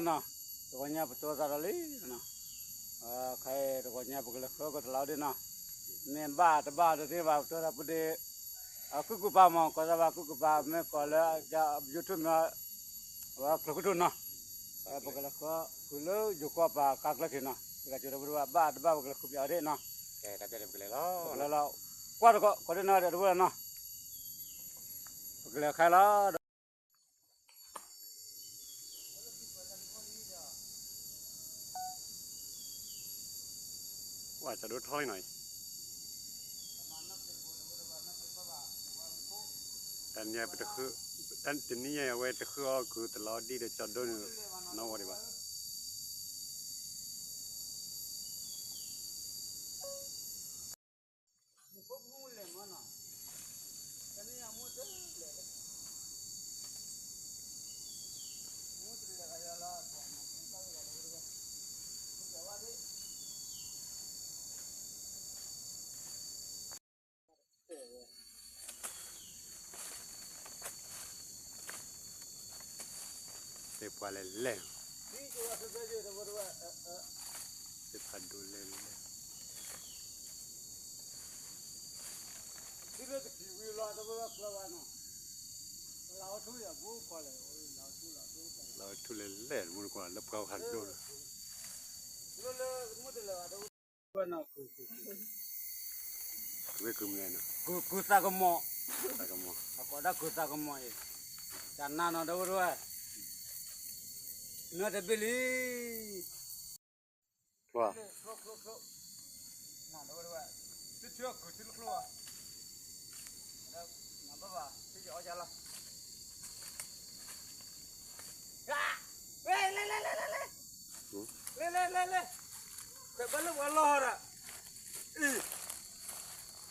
နီၤ, တဂီၤညါပတိသးဒီးလံနီၤ, ခဲအံၤတဂီၤညါပကလဲၤဃုကီၢ်တလးဒ့နီၤ, မ့ၢ်ဘၣ်တဘၣ်တသ့ဘၣ် ပတိသးပဒ့, ကုၢ်ကုၢ်ပၤမး ကိးသးဘၣ်ကုၢ်ကုၢ်ပၤ မ့ၢ်ကိးလၢ YouTube မ့ၢ် အဝဲကျိၤကၠိၣ်နီၤ, ပကလဲၤဃု ဃုလၢယိၤကီၢ်ပၤကါကျၢၢ်ထံးနီၤ, ပကစၢ်ဒီပုၢ်ဝဲၢ်ဘၣ်တဘၣ် ပကလဲၤဃုပၠးအီၤဒ့နီၤ, ပကလဲၤလီၤ, ကွၢ်တကီး ကိးဒ့နီၤ ဒီပုၢ်ဝဲၢ်နီၤ, ပကလဲၤခဲလီၤဒီး ဝဲ ကၠီဒိၣ်ထီၣ်လံနီၤအံၤ, တနံၤညါပတဃု, တနံၤညါအဝဲတဃုအီၣ်ကုၢ်တလးဒ့ဒီးကၠီဒိၣ်န့ၣ်, နီၣ်ဝဲဒံးဘၣ်. သ့ၣ်ပှၢ်လဲၣ်လဲၣ်, သ့ၣ်ဖးဒိၣ်လဲၣ်လဲၣ်, လီၤထူလဲၣ်လဲၣ် မူတကွၢ်လၢပှၤဖးဒိၣ်လီၤ. ဝဲကုၢ်မလဲၣ်နီၤ, ကုၢ်သးကမီၤ, သးကမီၤ, အကိးဒၣ်ကုၢ်သးကမီၤအံၤ, တၢ်နါနီၤ ဒီပုၢ်ဝဲၢ်, နတဘ့ၣ်လံ, လဲၣ်လဲၣ်လဲၣ်လဲၣ်, ခွဲးဘၣ်လၢပှၤလီၢ်ဒီး,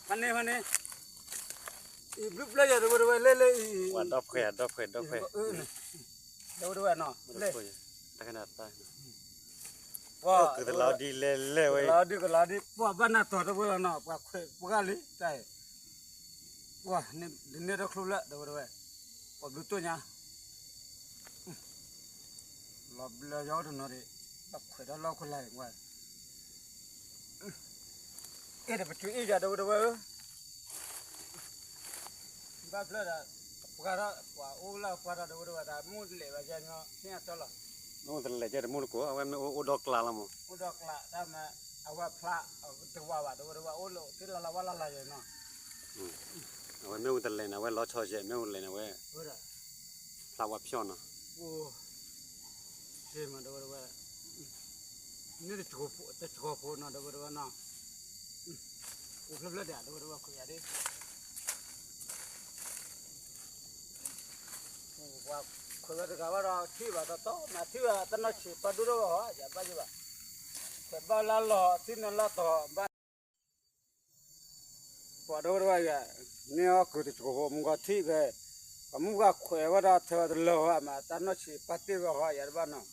ဖးန့ၣ်ဖးန့ၣ်, အံၤဘျုးပျၢ်ယၤ ဒီပုၢ်ဝဲၢ် လဲၣ်လဲၣ်အံၤ, ဒီပုၢ်ဝဲၢ်နီၤ, လဲၣ်, ကလီၤဒံးလဲၣ်လဲၣ်ဝဲ, ကလီၤဒံးကလီၤဒံး ပှၤဘၣ်နၤတီၤ ဒီပုၢ်ဝဲၢ်နီၤ, ပှၤခွဲးပှၤဂၤလံတၢ်အံၤ, ပှၤဒ်န့ၣ်တချုးလၢ ဒီပုၢ်ဝဲၢ်, ပှၤဘျုးတိၢ်ညါ လီၤဘျၢယီၤတနီၤဒံး, ဘၣ်ခွဲးဒီးလီၢ်ခိၣ်လၢ်အံၤဝဲ, အဲၣ်ဒိးပတုၤအ့ၣ်ယၤ ဒီပုၢ်ဝဲၢ်ဧၢ, ဘၣ်ဖျၢၣ်ဒီး, ပှၤဒီးပှၤအိၣ်လၢပှၤဒီး ဒီပုၢ်ဝဲၢ် တၢ်မူတလဲၤဘၣ်ယဲညီ ဟ့ၣ်အတီလီၤ, မ့ၢ်အိၣ်တလဲၤကဲတမူတကိး အဝဲမ့ၢ်အိၣ်ဒီးကျးလီၤမး, အိၣ်ဒီးကျးတၢ်မး, အဝဲဖျါ, တဝၤဘၣ် ဒီပုၢ်ဝဲၢ် အိၣ်လၢသ့ၣ်လၢ်လၢ်ဝါလၢ်လၢ်ယဲနီၤ အဝဲမ့ၢ်အိၣ်တလဲၤန့ၣ် အဝဲလီၤဆီယဲၢ် မ့ၢ်အိၣ်တလဲၤန့ၣ် အဝဲဖျါဝဲဖျီနီၤ, မ့ၢ်တကိးဖိနီၤ ဒီပုၢ်ဝဲၢ်နီၤ, အိၣ်ဖျၢၣ်ဖျၢၣ်ဒံး ဒီပုၢ်ဝဲၢ် ခွဲးယၤဒ် ပှၤခွဲးဝဲတဂၤဘၣ်ဒီး ထံၣ်ဘၣ်တီတီ မၤထံၣ်ဘၣ်တနီၢ်ဆံး ပှၤဒိၣ်ထီၣ်ဘၣ်ဟီ ယဘၣ်ယဘၣ်, ခွဲးဘၣ်လၢလီၢ် ထံၣ်နလၢတီၤဘၣ်, ပှၤဒီပုၢ်ဝဲၢ်ယၤ, န့ၢ်အီၣ်ကုၢ်တစကိးဖိ မူကီၢ်ထံၣ်ဖဲ, ပှၤမူကီၢ်ခွဲးဝဲဒီး ထဲဝဲတလၢာ်ဟီ မၤတၢ်နီၢ်ဆံး ပှၤတ့ၢ်ဝဲဟီ ယၤတဘၣ်နီၤ,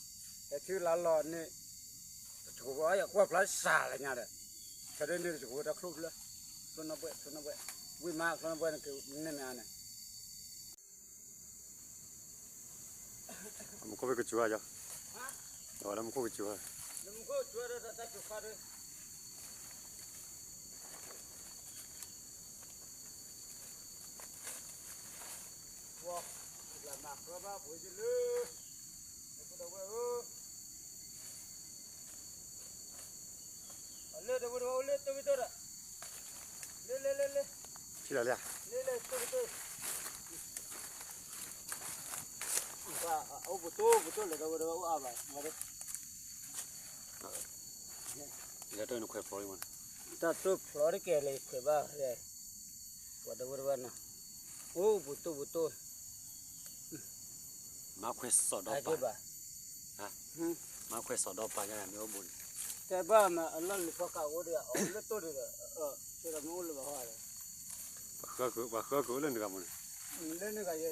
ဟဲထံၣ်လၢလီၢ်န့ၣ်, တစကိးဖိ ယကွၢ်ဖျါစှၤလၢညါဒီး, ထဲဒ်န့ၣ်တစကိးဖိတၢ်ချိၣ်ဖျၢၣ်, ချိၣ်နီၣ်ဘှဲၣ် ချိၣ်နီၣ်ဘှဲၣ်, ဝံၣ်မး ချိၣ်နီၣ်ဘှဲၣ်န့ၣ် ကန့ၢ်မ့ၢ်အါန့ၣ် အမူခိၣ်ဖဲကစူၤဧါ, အဝဲလၢမူခိၣ်ကစူၤဧါ, လၢတဝဲတဝဲအိၣ်လၢတဝဲတဝဲဒီး, လၢလၢလၢလၢ, ထံၣ်လီၤလံဧါ, လၢလၢတဝဲတဝဲ, အိၣ်ပတိၢ်ပတိၢ်လဲၣ် တဝဲတဝဲအိၣ်အါဘၣ်, လၢတဝဲနခွဲးဖျိးလံမး, တၢ်တိၢ်ဖျိးတကဲလၢခွဲးဘၣ်, ပှၤတဝဲတဝဲနီၤ, အိၣ်ပတိၢ်ပတိၢ် မၤခွဲးစီၣ်ဒီးပာ်, မၤခွဲးစီၣ်ဒီးပာ်ယၤမ့ၢ်အိၣ်ဘိန့ၣ်, တဲဘၣ်မးအလီၢ်လံၤဖီကးအိၣ်ဒီး အိၣ်လၢတိၢ်ဒံးဒီး, တဲဒီးမ့ၢ်အိၣ်လၢဘၣ်ဟီဒီး, ပှၤဃၢကၢၤ ပှၤဃၢကၢၤအိၣ်လၢနဂၤမးန့ၣ်, လၢနဂၤယဲ,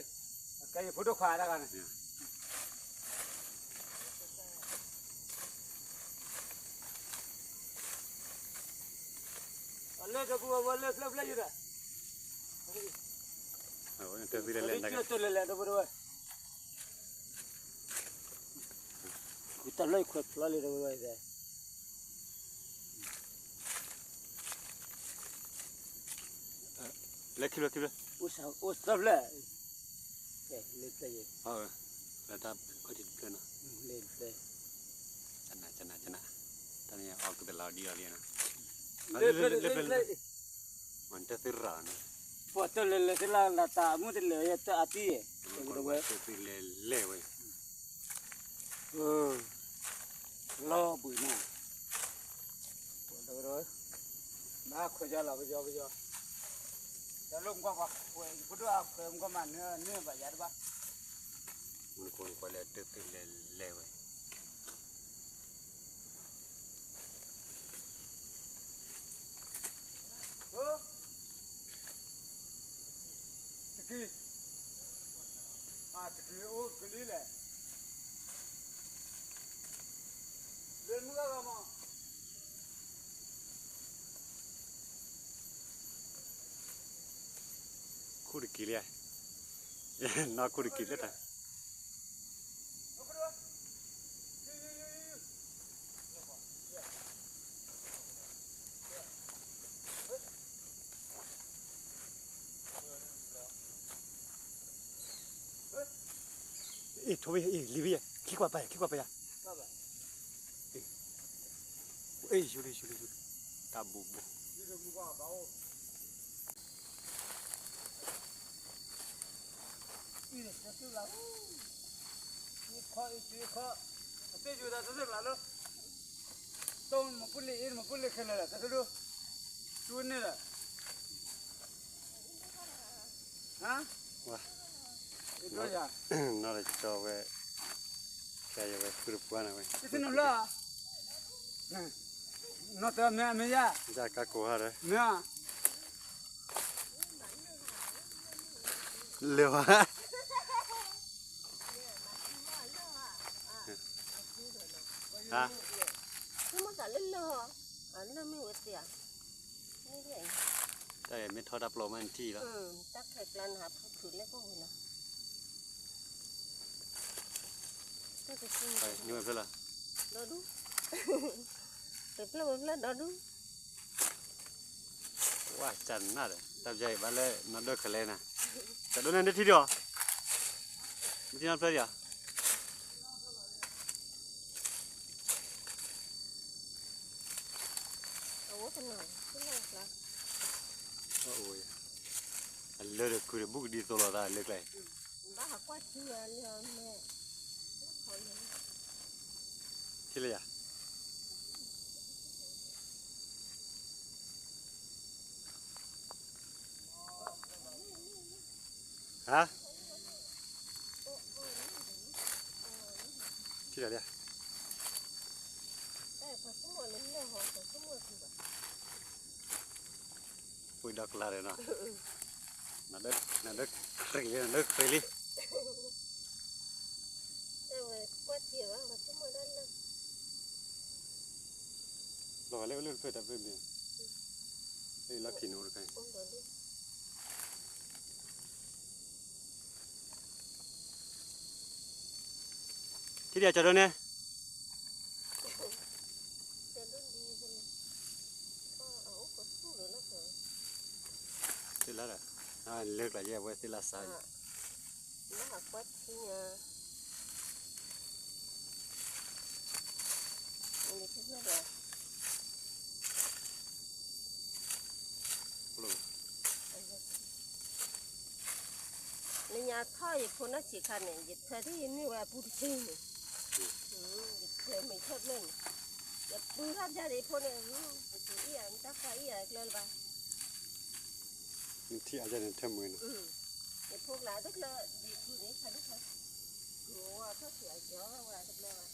ကဲယဖိဒိၣ်ခွါတဂၤန့ၣ် အလၢတပူၤဝဲလၢဖျၢၣ်ဖျၢၣ်ယုၤဒီး, တလဲၤလဲၤတပူၤတဝဲ, တလဲၤလဲၤတပူၤတဝဲ, တၢ်လၢယခွဲးဖျီလံတဝဲဝဲသဲ လဲၤခံဘျီခံဘျီ အိၣ်စၢ်အိၣ်စၢ်ဖျဲၣ် လဲၤဖျဲၣ်ယဲ လၢတၢ်ခီၣ်ထံးတဖျၢၣ်နီၤ လဲၤဖျဲၣ် ကနၣ်ကနၣ်ကနၣ် တၢ်န့ၣ်အီၣ်ကသလီၤဒ်အီၤလံနီၤ လဲၤဖျဲၣ်လဲၤဖျဲၣ်လဲၤဖျဲၣ် မ့ၢ်တသ့ရၣ်နီၤ ပှၤတလဲၤလဲၤသ့လၢလၢတၢ်အမုၢ်တလဲၤယတၢ်အတံၢ် တဝဲ တလဲၤလဲၤဝဲ လီၤဘှံးနီၤ ဘၣ်ခွဲးယီၤလီၤ ပယီၤပယီၤ တၢ်လၢမူကီၢ်ပှၤခွဲး ပဒိၣ်အခွဲးမူကီၢ်မးနၢၤနၢၤဘၣ်ယၤတဘၣ် မူကီၢ်ပှၤလဲၤတသ့လဲၤလဲၤဝဲ တက့ၢ် အတက့ၢ်အိၣ်ကလံၤလဲၣ် လၢမုၢ်ဂၤဂၤမး ခူၣ်တက့ၢ်လံ နီၢ်ခူၣ်တက့ၢ်လၢတၢ် အ့ၣ် ထိၣ်ဝဲ အ့ၣ် လံၤဝဲယဲ ခံကွၢ်ပာ်ယၤ ခံကွၢ်ပာ်ယၤ အ့ၣ် အ့ၣ် ယူၤလံ ယူၤလံ ယူၤလံ တၢ်ဘူးဘူး အ့ၣ် တၢ်သူၣ်လၢ် အ့ၣ်ခီ အ့ၣ်ခီ အသ့ၣ်ယူၤတၢ်တသ့ၣ်လၢ်လၢ တိၢ်မပူၤလ့ၤ အ့ၣ်မပူၤလ့ၤခဲလၢာ် တၢ်သူၣ်ဒူ သူန့ၣ်လၢ ဟါ ဝါ နီၢ်တကီဝဲ ခဲအံၤဝဲဃုတပှၢ်န့ၣ်ဝဲ တသ့ၣ်နီၣ်လၢ နီၢ်တမ့ၢ်အမ့ၢ်ယါ ယကကိးဟါဒီး မ့ၢ် လၢဝါ ဟါ မ့ၢ်မ့ၢ်သးလၢလၢၢ် အလၢၢ်မ့ၢ်ဝဲသ့ၣ်ဧါ တၢ်မ့ၢ်ထီၣ်တၢ်ပျီမးနထံၣ်လီၤ တၢ်ခဲကျါနဟးဖုဖုလဲၣ်ကအိၣ်ဝဲလီၤ ညိဝဲဖျၢၣ်လီၤ ဒီဒူၣ် တဖျၢၣ်ဝဲဖျၢၣ်ဒီဒူၣ် ဝါ ကနၣ်ဒီး တၢ်ပယါအံၤဘၣ်လၢနီၢ်ဒၢၣ်ခဲလဲၣ်နၤ တၢ်ဒိၣ်န့ၣ်နထံၣ်ဒီး မ့ၢ်ထံၣ်နီၢ်ဖျၢၣ်ဒံးဧါ အလၢဒီးကုၢ်ဒီးဘူးကဒံသိးလီၤသးလၢကျဲ ထံၣ်လၢယၤ ဟါ ထံၣ်လၢယၤ ပှ့ၤဒီးကျါဒီးနီၤ နဒၢခရံာ်လံ နဒၢခရံာ်လံ လီၤဂာ်လၢအိၣ်လၢတဖျၢၣ်တၢ်ဖျၢၣ်မ့ၢ် လၢလီၢ်ခံန့ၣ်အိၣ်တခါအံၤ ထံၣ်ဒံးအကၠီဒိၣ်န့ၣ် သ့ၣ်လါဒီး လၢကျါယဲၢ်ဝဲသ့ၣ်လါစါန့ၣ် လၢညါထီၣ်ယဖိနီၢ်ဆံးခါန့ၣ် ယထၢထံၣ်ယမ့ၢ်ဝဲအပူၤတဆံန့ၣ် ယထၢမ့ၢ်ထၢၣ်ဖျၢၣ်န့ၣ် ယပူၤထီၣ်ပျၢ်ဒီးယဖိန့ၣ် ယပူၤအံၤအတၢ်ခွါအံၤအကျၢၤလၢၤဘၣ် နထံၣ်အါယၤန့ၣ်ထၢၣ်မုာ်နီၤ ယဖိကျါတကျၢၤ ယထံၣ်န့ၣ်ခါဒ်ခါ ယဝဲထီၣ်ဆံးအကၠီဝဲတကျၢၤဘၣ် လၢ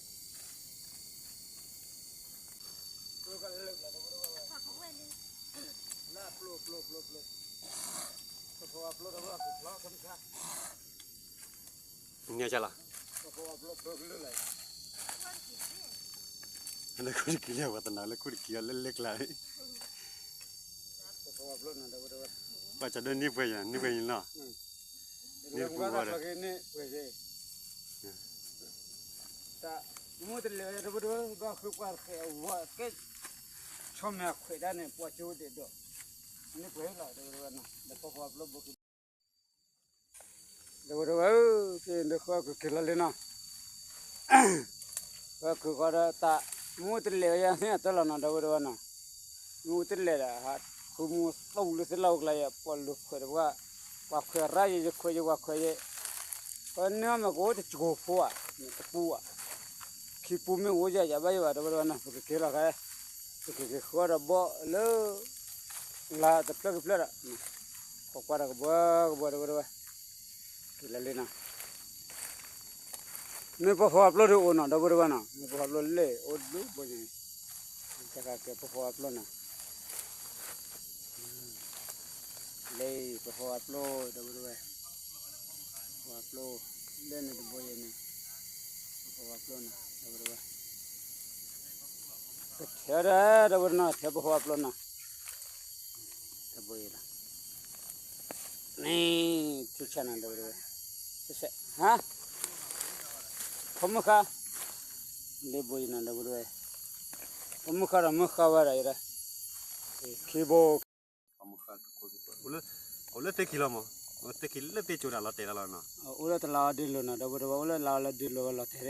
ပျိပျိပျိပျိ ပဝဲန့ၣ် လၢပျိပျိပျိပျိ ပဝဲပျိတဝဲကဖျီခမခါ ညါချလီၤ ပဝဲပျိပျိကလုာ်လဲၣ် လၢခူၣ်တကံလၢဝဲတနာ်လၢခူၣ်တကံအီၤလၢလၢကျါ ပဝဲပျိနတဝဲတဝဲ ပှၤကဒိးန့ၢ်ပှဲၤယၤ န့ၢ်ပှဲၤယၤလီၤ န့ၢ်ပှဲၤယၤ တၢ် မူတလဲၤဒီပုၢ်ဒီဝဲၢ် ဘၣ်ဃုကွၢ်တဃဲးအဝဲကဲ ဆီမဲာ်ခွဲးဒၣ်န့ၣ် ပှၤကၠိဒဲးဒီး န့ၣ်ပှဲၤလီၤ ဒီပုၢ်ဒီဝဲၢ်နီၤ ဒီးပီဖီအပျီဘိက့ၤ ဒီပုၢ်ဒီဝဲၢ်ဧၢ က့ၤဒီးဃီကက့ၤလီၤလံနီၤ ဃီကဃီဒီးတၢ် မူတလဲၤဝဲယၤန့ၣ်အတၢ်လီၤနီၤ ဒီပုၢ်ဒီဝဲၢ်နီၤ မူတလဲၤဒီး ဟးဃုမူသူလၢသ့ၣ်လီၤအိၣ်ကျါယဲ ပှၤလူၤခွဲးဒီးပှၤ ပှၤခွဲးရၣ်ယဲ ယခွဲးယဲ ပှၤခွဲးယဲ ပှၤန့ၢ်အီၣ်မ့ၢ်ကအိၣ်တကိၤဖိဧါ တပူဧါ ခံပူမ့ၢ်အိၣ်ယဲ ယၤဘၣ်ယဲဘၣ် ဒီပုၢ်ဒီဝဲၢ်နီၤ ပကက့ၤလီၤခါ ပကက့ၤဃီဒီးဘီလၢ လါတဖျၢၣ်ကဖျၢၣ်ဒီး ခိးကွၢ်ဒီးကဘှီကဘှီ ဒီပုၢ်ဒီဝဲၢ် က့ၤလီၤလံနီၤ မ့ၢ်ပီဖီအပျီဒီးအိၣ်နီၤ ဒီပုၢ်ဒီဝဲၢ်နီၤ မ့ၢ်ပီဖီအပျီလဲၣ်အိၣ်ဒိၣ်ဘိညါ တၢ်ကကဲပီဖီအပျီနီၤ လၢပီဖီအပျီ ဒီပုၢ်ဒီဝဲၢ် ပီဖီအပျီ လၢန့ၣ်တဘိယဲန့ၣ် ပီဖီအပျီနီၤ ဒီပုၢ်ဒီဝဲၢ် ကထဲဒီး ဒီပုၢ်ဒီဝဲၢ်နီၤ ထဲပီဖီအပျီနီၤ တဘိယဲလီၤ န့ၣ် ထူဆၣ်နီၤ ဒီပုၢ်ဒီဝဲၢ် ဟါ ဖီမုၢ်ဃါ လၢဘိယဲနီၤ ဒီပုၢ်ဒီဝဲၢ် ဖီမုၢ်ဃါဒီးမုၢ်ဃါဝဲဒီးယဲဒီး ခံဘိ အိၣ်လၢသ့ၣ်ခံလီၤမး သ့ၣ်ခံလၢသ့ၣ်ကၠိဒၣ်လီၤတဲာ်လီၤနီၤ အိၣ်လၢတလးအီၤဒ့လိာ်နီၤ ဒီပုၢ်ဒီဝဲၢ် အိၣ်လၢလးအီၤလၢဒ့လိာ်ဝဲလီၤတဲာ်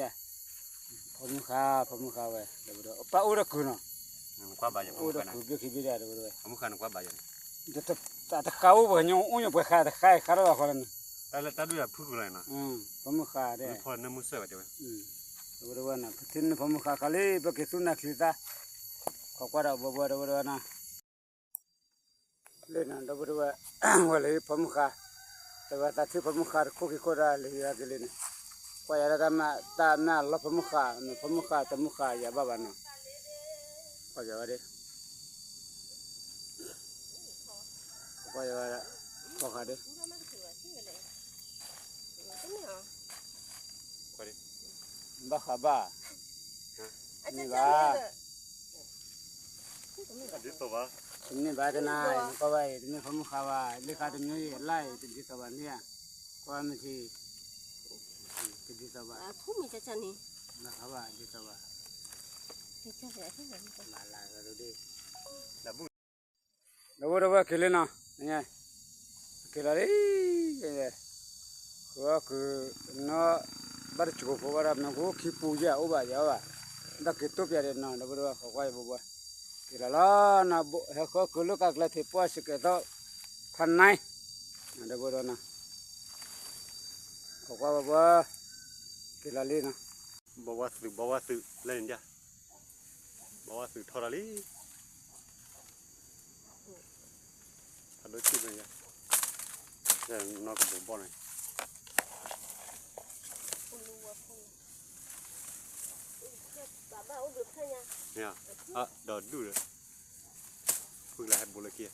ဒၣ် ဖီမုၢ်ဃါ ဖီမုၢ်ဃါဝဲ ဒီပုၢ်ဒီဝဲၢ် ပၢ်အိၣ်ဒီးကုၤနီၤ အိၣ်ဒီးကုၤဘ့ၣ်ခံဘ့ၣ်ဒၣ် ဒီပုၢ်ဒီဝဲၢ် တဃးအိၣ်ပှၤကညီအိၣ်ညိပှဲၤဃါ တဃးအံၤဃါထီၣ်ဘၣ်ဃီလီၤနီၤ ဖီမုၢ်ဃါဒဲး ဒီပုၢ်ဒီဝဲၢ်နီၤ ပထံၣ်န့ၢ်ဖီမုၢ်ဃါခါလံ ပက့ၤသူၣ်နၤချံသၣ် ခိးကွၢ်ဒီးဘှီဘှီ ဒီပုၢ်ဒီဝဲၢ်နီၤ လၢနီၤ ဒီပုၢ်ဒီဝဲၢ် ဝဲလၢဖီမုၢ်ဃါ တဝဲသးထံၣ်ဖီမုၢ်ဃါတခိၣ်ခံခိၣ်ဒၣ်လၢဟံးအက့ၤလံန့ၣ် ကွၢ်ယၤဒၣ်တၢ်မၤ တၢ်မၤအလီၢ်ဖီမုၢ်ဃါ မ့ၢ်ဖီမုၢ်ဃါတမုၢ်ဃါယၤဘၣ်ဘၣ်နီၤ ကွၢ်ယၤဝဲဒၣ် ကွၢ်ယၤဝဲဒၣ် ဖီဃါဒၣ် ဘၣ်ဃးဘၣ် မ့ၢ်ဘၣ် တမ့ၢ်ဘၣ်တနၤ နကွၢ်ဘၣ်အံၤ တမ့ၢ်ဖီမုၢ်ဃါဘၣ် လၢဃါတမံၤအံၤ အလၢ်အံၤ တဒ်သိးဘၣ်န့ၣ်ဧါ ကွၢ်မ့ၢ်ထံ တဒ်သိးဘၣ် ဘၣ်ဃးဘၣ် ဒ်သိးဘၣ် မၤလၤကဒိၣ်ဒ့ၣ် ဒီပုၢ်ဒီဝဲၢ်က့ၤလံနီၤ က့ၤလီၤလံ ဃုအီၣ်ကုၤနီၢ် ဘၣ်တစူးဖိဘၣ်ဒီး မ့ၢ်ကအိၣ်ခံပူယဲၢ်အိၣ်ဘၣ်ယဲၢ်အိၣ်ဘၣ် ဘၣ်က့ၤတိၢ်ပျးဒံးနီၤ ဒီပုၢ်ဒီဝဲၢ် ခိးကွၢ်ယဘိဘိ က့ၤလီၤလီၤနီၤ ဟဲဃုအီၣ်ကုၤလၢကးကျဲထံးပှၢ်စကဲးသီၣ် ဖးနါ ဒီပုၢ်ဒီဝဲၢ်နီၤ ခိးကွၢ်ဘိဘိ က့ၤလီၤလံနီၤ ဘီဝါသုး ဘီဝါသုး လၢန့ၣ်ဒၣ် ဘီဝါသုးထီထီၣ်လံ ဖးဒိၣ်စံၣ်မ့ၢ်ယါ နီၢ်ကဘိးဘီၣ်န့ၣ် ဒီးဒူၣ်ဒီး ဖုလၢဟဲဘိးလၢခံ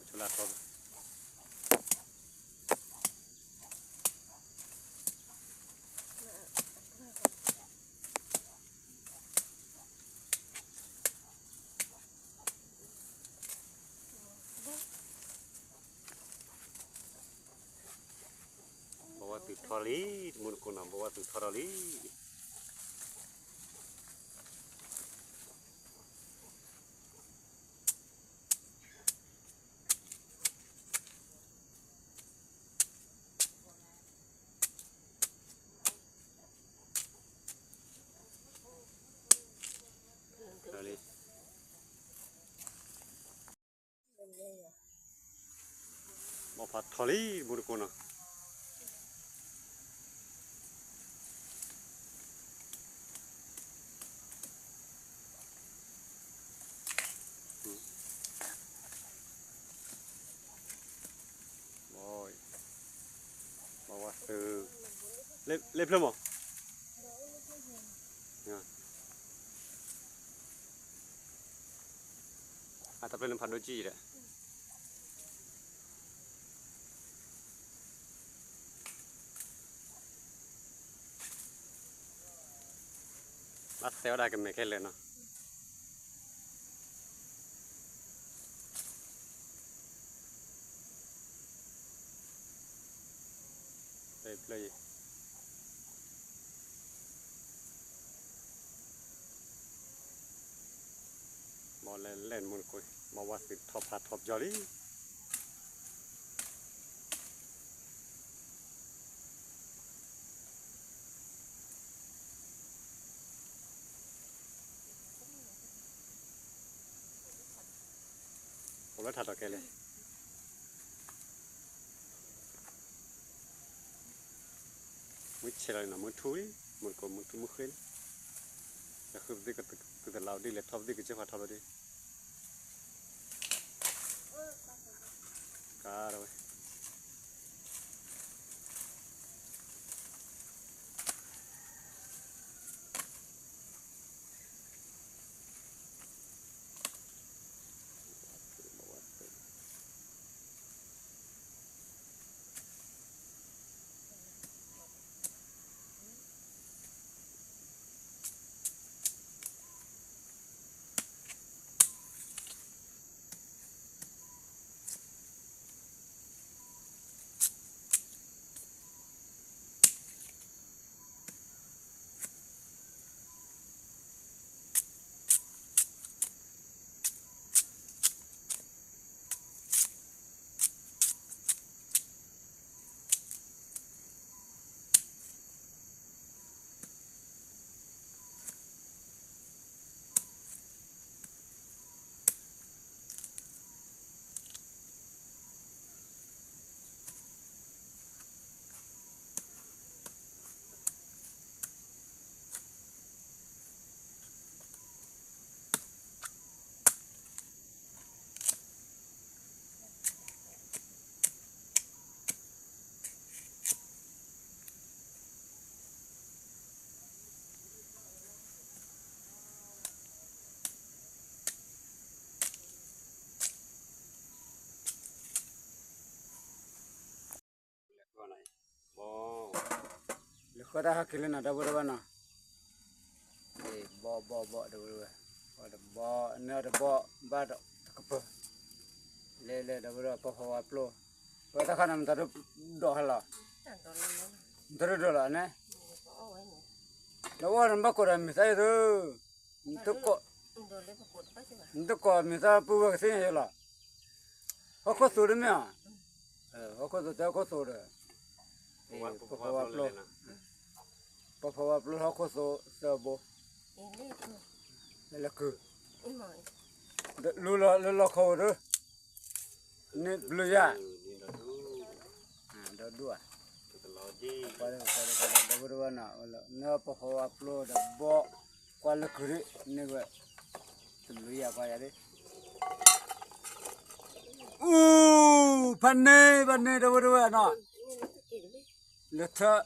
ဆိလၢအထီ ဘီဝါသုးထီလံ တမူတကိးနီၤ ဘီဝါသုးထီထီလံ ဘီဖးထီလံ တမူတကိးနီၤ ဘီဝါသုး လ့ၣ်ဖျၢၣ်မး အတၢ်ဖျၢၣ်န့ၣ်ဖးဒိၣ်ကံၢ်ဒီး ဘၣ်သဲဝဲဒၣ်ကမဲာ်ခဲလၢာ်နီၤ လ့ၣ်ဖျၢၣ်အံၤ လ့ၣ်ဖျၢၣ် လဲၤလဲၤမူတကိး ဘၣ်ဝဲသုးထီၣ်ဖးထီၣ်ပယီၤလံ. အိၣ်လၢထးထီၣ်ကဲလဲၣ်. မုၢ်ဆဲးလီၤနီၤ မုၢ်ထူလံ, မုၢ်တကိး မုၢ်ထူမုၢ်ဃ့လံ. လဲၤဃုပသံၣ်ကသလးအိၣ်ဒ်လဲၣ်ထီၣ်ပသံၣ်ကစၢၢ်ဖးထီၣ်လီၤဒ် ကါဝဲ လဲၤဃုတၢ်ဟဲက့ၤလၢနီၤ ဒီပုၢ်ဒီဝဲၢ်နီၤ, ဘီဘီဘီ ဒီပုၢ်ဒီဝဲၢ်, ဘီတဘီ နတဘီ ဘၣ်ဒီးတကပၤ, လဲၤလဲၤ ဒီပုၢ်ဒီဝဲၢ် ပီဖီဝါပျိ, ပတၢ်ခါန့ၣ် မတၤဒိၣ်ဒိၣ်ဟဲလီၤ, မတၤဒိၣ်ဒိၣ်လီၤန့ၣ်, ဒီးအီၣ်နဘၣ်ကိးဒီးမ့ၢ်သၣ်အံၤသု, နတကိး နတကိးမ့ၢ်သၣ်ပုၢ်ဝဲၢ်ကသ့ၣ်ညါယဲလီၤ, ဟီၣ်ခိၣ်သိးတမ့ၢ်ဧါ, ဟီၣ်ခိၣ်သိးတဲဟီၣ်ခိၣ်သိးဒီး, ပီဖီဝါပျိ, ပီဖီဝါပျိဟီၣ်ခိၣ်သိးသၢဘိ, လၢလၢကုၢ်, လူလီၤလၢလီၢ်ခီဝဲဒၣ်, န့ၣ်ဘျုးယၤ, ဒီဒူၣ်ဧါ, ဒီပုၢ်ဒီဝဲၢ်နီၤ, နပီဖီဝါပျိဒီးဘီ, ကွၢ်လၢကုၢ်ဒၣ်, န့ၣ်ဝဲ, တဘျုးယၤကွၢ်ယၤဒၣ်, အူ, ဖးန့ၢ် ဖးန့ၢ် ဒီပုၢ်ဒီဝဲၢ်နီၤ, လဲၤထၢၣ်,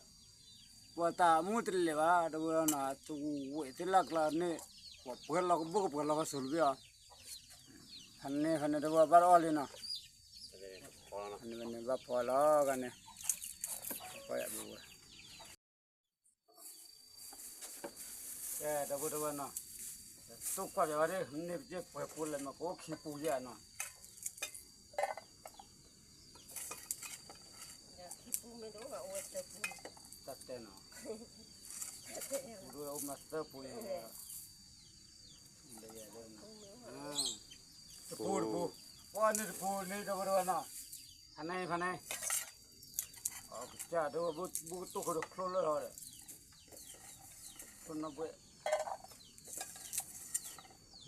ပှၤတၢ်မူတလဲၤဘၣ် ဒီပုၢ်ဒီဝဲၢ်နီၤ, သူဝဲသ့ၣ်လၢကျါန့ၣ်, ပှၤပှဲၤလီၤကဘိၣ်ကပှဲၤလီၤကဆူးလံဘၣ်အီၤ, ဖးန့ၢ် ဖးန့ၢ် ဒီပုၢ်ဒီဝဲၢ် ဘၣ်တအီၣ်လံနီၤ, ဖးန့ၢ် ဖးန့ၢ် ဘၣ်ဖီလီၤဂၤန့ၣ်, ကွၢ်ယၤဘၣ်ဝဲ ကဲ ဒီပုၢ်ဒီဝဲၢ်နီၤ, တိၢ်ကွၢ်ပၠးဝဲဒၣ် န့ၢ်ပက့ၢ်ပှဲၤပူလဲၣ်မး ကအိၣ်ခံပူယဲနီၤ, တၢ်တဲနီၤ, ပူဒိၣ်အိၣ်မးသၢပူယဲ, တပူတပူ, ပှၤန့ၣ်တပူန့ၣ် ဒီပုၢ်ဒီဝဲၢ်နီၤ, ဖးန့ၢ် ဖးန့ၢ်, ကစၢ်ဒီး ဘုကတိၢ်ခိၣ်ဒီးချိၣ်လၢဟီဒီး, ချိၣ်နီၣ်ဘှဲၣ်,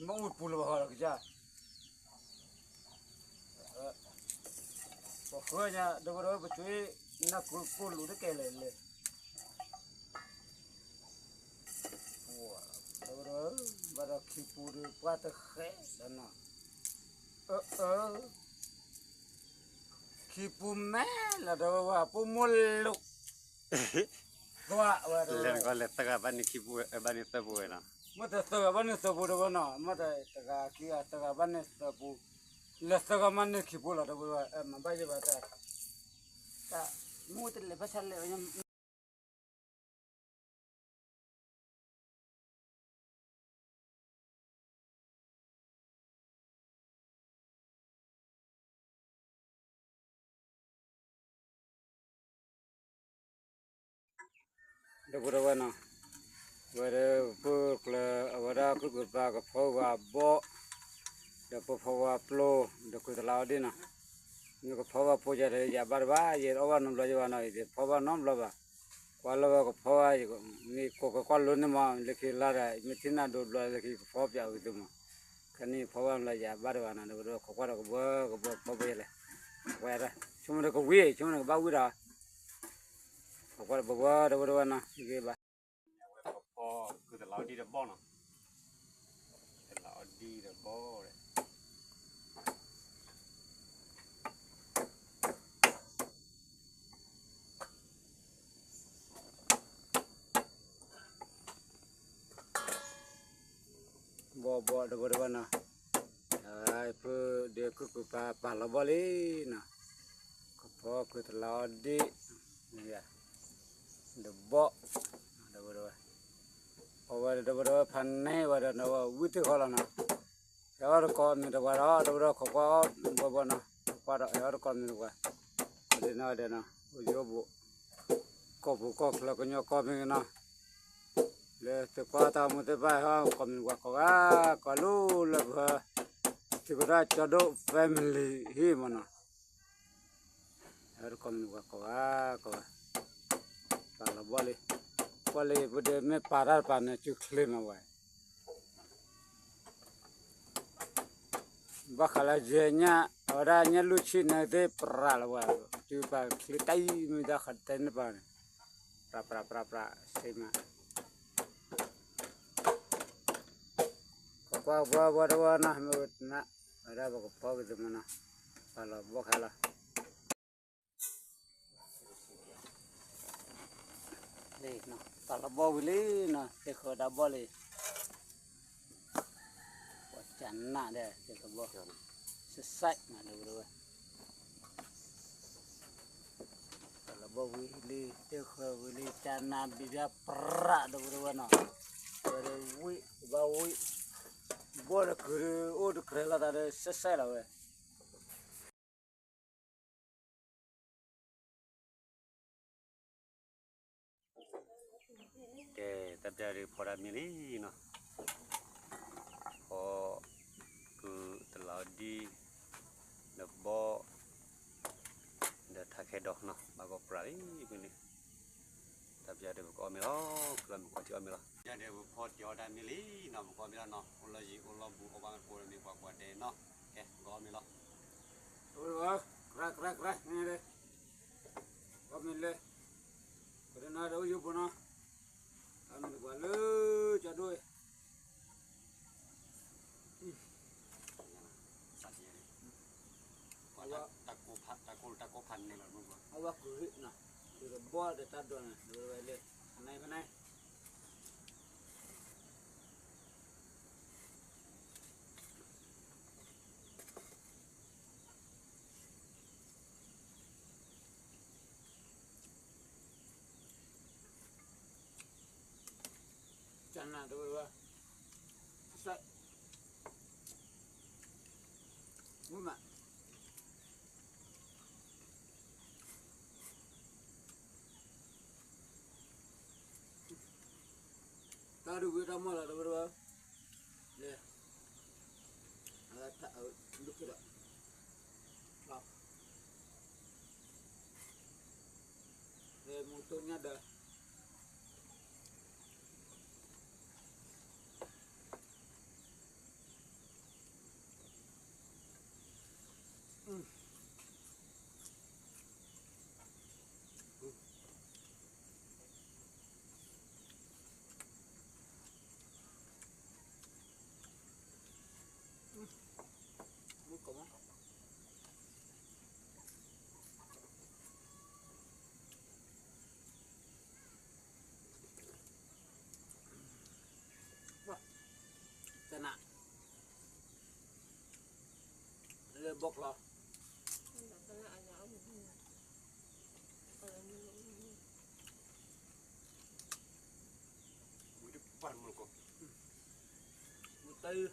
မ့ၣ်အူပူၤလၢၤဘၣ်ဟီဒီးကစၢ်, ပဃၢညါ ဒီပုၢ်ဒီဝဲၢ် ပဆွေ နၢ်ကိၢ်ကိၢ်လူၤတကဲလဲၣ်လဲၣ်, ဒီပုၢ်ဒီဝဲၢ် ဘၣ်ဒီးခံပူဒီး ပှၤတဃဲဒီးနီၤ, အၢ အၢ ခံပူၤမဲလီၤ ဒီပုၢ်ဝဲၢ် ပိာ်မိၢ်လိာ်, သွါဝဲ လဲၤနကီလဲၤသၢဂၤဘၣ်န့ၣ်ခံပူၤ ဘၣ်န့ၣ်သၢပူၤဝဲနီၤ, မ့ၢ်တသၢဂၤဘၣ်န့ၣ်သၢပူၤ ဒီပုၢ်ဝဲၢ်နီၤ, မ့ၢ်တဂၤခံဂၤသၢဂၤဘၣ်န့ၣ်သၢပူၤ, လဲၤသၢဂၤမးန့ၣ်ခံပူၤလီၤ ဒီပုၢ်ဝဲၢ် မၤဘၣ်ယဲဘၣ်တၢ်, တၢ်မူတလဲၤဘၣ်ဆါလဲၣ် ဒီပုၢ်ဒီဝဲၢ်နီၤ, ဝဲဒၣ်ပၢၢ်ကျၢၤ အဝဲဒၣ်ကုၢ်ကပၤကဖီဂၤဘီ, ဒီးပဖီဝါပျိ ဒီးခုးတလးအီဒ့ၣ်နီၤ, မ့ၢ်ကဖီဘၣ်ပိာ်ယၤဒီး ယၤဘၣ်တဘၣ် ယတအီၣ်ဘၣ်နီတဘျီယဘၣ်နီၤ, ယတဖီဘၣ်နီတဘျီဘၣ်, ကွၢ်လၢဝဲကဖီဘၣ်, မ့ၢ်ကိးကကွၢ်လိန့ၣ်မး လၢခံလါဒီး မ့ၢ်ထံၣ်နၢ်ဒိဘျီလၢခံကဖီပၠးဝံၤသုမး, ခဲန့ၣ်ဖီဘၣ်မးလၢယၤဘၣ်တဘၣ်နီၤ, ဒီးဝဲဒၣ်ခိးကွၢ်ဒီးကဘၢကဘၢဖီဘၣ်ယဲလဲၣ်, ကွၢ်ယၤတၢ် ဆိကမိၣ်ဒီးကဝံၤ ဆိကမိၣ်ဒီးကဘၣ်ဝံၤဒီး ခိးကွၢ်ဒီးဘၢဘၢဒီးဝဲဒၣ်ဝဲနီၤ ဂ့ၤဘၣ် ဖီ ခုးတလးအီဒ့ၣ်ဒီးဘီၣ်နီၤ, တလးအီဒ့ၣ်ဒီးဘီၣ်ဒီး ဘီၣ်ဘီၣ်ဒီးဝဲဒၣ်ဝဲနီၤ, ဖုဒ့ခုၣ်ခုၣ်ပာ်ပာ်လီၤဘီၣ်လံနီၤ, ကဖီခုးတလးအီဒ့ၣ် ဒီးဘီၣ် ဒီးဝဲဒၣ်ဝဲ, အဝဲဒီးဝဲဒၣ်ဝဲဖးန့ၢ်ဝဲဒီးဝဲဝံၣ်သ့ၣ်ဃီလီၤနီၤ, ဟဲအီၣ်တကိးမ့ၢ်တဝါဒီး ဒီးဝဲဒၣ်ခိးကွၢ်အီၣ်ဘီၣ်ဘီၣ်နီၤ, ခိးကွၢ်ဒီးဟဲအီၣ်တကိးမ့ၢ်တဝါ, ဒ်နီၤဒဲးနီၤ အိၣ်ယိၣ်ဘိး ကီၢ်ပူၤကီၢ်ချၢကညီကီၢ်မ့ၢ်ဂ့ၤနီၤ, လၢသုးကွၢ်တၢ်မူသ့ၣ်တဖၣ်ဟဲအီၣ်ကိးမံၤတဝါကိးဂၤ, ကိးလၢလၢပှၤ သုးကရၢကၠီဒိၣ် family ဟံၣ်မးနီၤ, ဟဲအီၣ်ကိးမံၤတဝါကိးဂၤကိးဂၤ, ပာ်လီၤဘီၣ်လံ, ကွၢ်လၢပဒဲမ့ၢ်ပာ်တၢ်တပၤန့ၣ် စုချ့မးဝဲ ဘၣ်ဃးလၢယဲၢ်ညၣ် အဝဲဒၣ်ညၣ်လွံၢ်ဆံန့ၣ်သ့ၣ်ပြးလီၤဝဲ, တုၤပာ်ချ့တၢ်အံၤမ့ၢ်ဒၣ်ဃးတၢ်န့ၣ်တပၤန့ၣ်, ပြးပြးပြးပြး စ့မး, ကကွၢ်ဝဲဝဲတဝဲနီၤ မ့ၢ်ဝဲတနၢ်, ဝဲဒၣ်ပကဖီက့ၤသုမးနီၤ, ပာ်လီၤဘီၣ်ခဲလီၤ ပာ်လီၤဘီၣ်ဝံၤလံနီၤ တဲဃၢၤဒၣ်ဘီၣ်လံ, ပှၤကနၣ်ဒီးတဲဃၢၤဘီၣ်, စဲးစဲးမးဒီးဝဲ, ပာ်လီၤဘီၣ်ဝံၤလံ တဲဃၢၤဝံၤလံ ကနၣ်ဘံၣ်ဘၣ်ပြးဒီးဝဲတဝဲနီၤ, ဝဲဒၣ်ဝံၣ်ဘၣ်ဝံၣ်, ဘီၣ်ဒီးကုၤဒီးအိၣ်တကြၢးလီၤသးဒီးစဲးစဲးလီၤဝဲ ကဲ တၢ်ပျၢ်ဒုးဖီတၢ်မံလံနီၤ, ဖီ ကုတလးအီဒံၣ် ဒီးဘီၣ် ဒီးထးခဲဒီးနီၤ ဘၣ်ကီးပြးလံဖဲန့ၣ်, တၢ်ပျၢ်ဒုးပကအီၣ်မ့ၤလီၤ, ကျီမ့ၤကီးထံအီၣ်မ့ၤလီၤ, ပျၢ်ဒုးပဖီတံၤအီၣ်တၢ်မံလံနီၤ ပကအီၣ်မ့ၤလီၤနီၤ, အိၣ်လီၤယံၤအိၣ်လီၤဘူးအိၣ်ဘၣ်မ့ၢ်ကိးမ့ၢ်ပှၤကွၢ်ဒဲးနီၤ, ကဲ ပကအီၣ်မ့ၤလီၤ ကြၢးကြၢးကြၢးန့ၣ် အီၣ်မ့ၤလဲၣ်, ပတနၤဒီးအိၣ်ယိဖိနီၤ, အမ့ၢ်တကွၢ်လၢကၠီဒိၣ်, တၢ်ကိးဖးန့ၣ်လီၤ, အဝဲကုၤဟ့ၣ်နီၤ, ဒုးတဘီၣ်ဒီးတၢ်ဒိးန့ၣ် ဒိးဝဲလၢ ဖးန့ၣ်ဖးန့ၣ် ကနၣ်တဝဲဝဲ, စဲး, မုၢ်မး, တၢ်ဒုးဝံၤတၢ်မီၢ်လီၤတဝဲတဝဲ, လဲၤ, အဝဲတၢ်အဒုးကဒီး, လဲၤမူတိၢ်ညၣ်ဒီး တနၢ်, လၢဘီၣ်ကျီၤ, ဝံၤတပှၢ်မူကီး, ဝံၤတၢ်အုၣ် မုၢ်ကီးမး,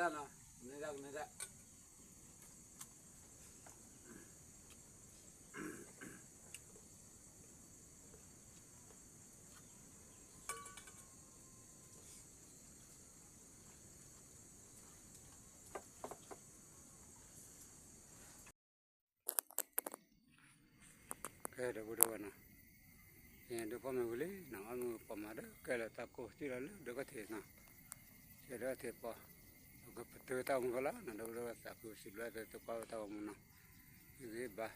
ကန့ၢ်တၢ်နီၤ, ကန့ၢ်တၢ်, ကန့ၢ်တၢ်. ကဲ ဒီပုၢ်ဒီဝဲၢ်နီၤ, ယဒိးဖီမ့ၢ်ဝံၤလံနီၤ, အီၣ်မ့ၢ်ပှၤမၤဒီး ကဲလၢတၢ်ကိၢ်သံလီၤလၢဒိၣ်ကထံးနီၤ, ကဲဒိၣ်ကထံးပှၤ, ပကပတုာ်တၢ်အိၣ်မူဖဲလီၤနီၤ, ဒီပုၢ်ဒီဝဲၢ်သးခုစံးဘျုးသုကွၢ်ဝဲတၢ်အိၣ်မူနီၤ, ဂ့ၤဘၣ်,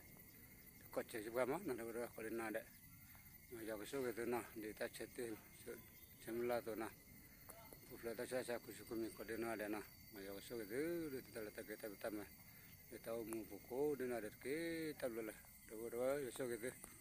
တကီၢ်စဲးစံးပှၤမးနီၤ, ဒီပုၢ်ဒီဝဲၢ်ကိးဒံနီၢ်ဒဲး, မ်ယွၤကဆိၣ်ဂ့ၤသုနီၤ, ဒ်တၢ်ဆၢတဲာ် ဆၢမုၢ်လၢ်အသိးနီၤ, ပူၤဖျဲးတၢ်ဆူးတၢ်ဆါ ခိၣ်ဆူခိၣ်မံၤကိးဒံနီၢ်ဒဲးနီၤ, မ်ယွၤကဆိၣ်ဂ့ၤသု ဒ်တၢ်လၢတၢ်ကဲတၢ်ဖံးတၢ်မၤ, ဒ်တၢ်အိၣ်မူပူၤကိးဒံနီၢ်ဒဲးတက့ၢ်. တၢ်ဘျုးလၢ ဒီပုၢ်ဒီဝဲၢ် ယွၤဆိၣ်ဂ့ၤသု